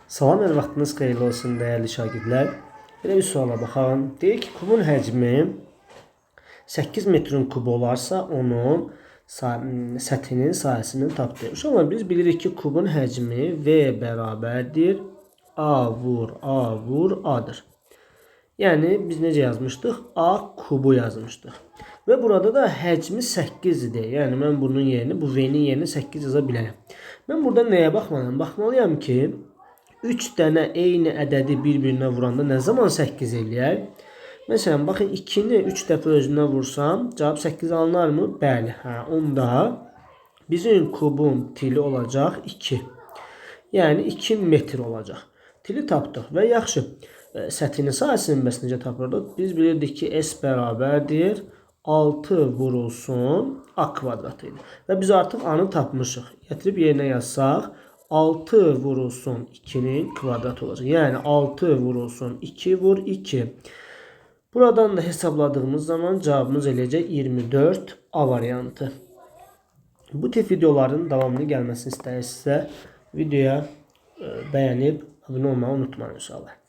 Salam, hər vaxtınız xeyirli olsun dəyərli şagirdlər. Belə bir suala baxalım. Deyir ki, kubun həcmi 8 metrin kubu olarsa, onun səthinin sahəsini tap deyir. Uşaqlar, biz bilirik ki, kubun həcmi V bərabərdir A vur A vur A-dır. Yəni, biz necə yazmışdıq? A kubu yazmışdıq. Və burada da həcmi 8 idi. Yəni, mən bunun yerini, bu V-nin yerini 8 yaza bilərəm. Mən burada nəyə baxmalıyam? Baxmalıyam ki, 3 dənə eyni ədədi bir-birinə vuranda nə zaman 8 eləyər? Məsələn, baxın, 2-ni 3 dəfə özünə vursam, cavab 8 alınarmı? Bəli. Hə, onda bizim kubun tili olacaq 2. Yəni, 2 metr olacaq. Tili tapdıq və yaxşı. Səthinin sahəsini bəs necə tapırdıq? Biz bilirdik ki, S bərabərdir 6 vurulsun A kvadratı idi. Və biz artıq A-nı tapmışıq. Gətirib yerinə yazsaq, 6 vurulsun 2-nin kvadratı olacaq. Yəni 6 vurulsun 2 vur 2. Buradan da hesabladığımız zaman cavabımız eləyəcək 24 A variantı. Bu tip videoların davamlı gəlməsini istəyirsinizsə videoya bəyənib abunə olmağı unutmayın inşallah.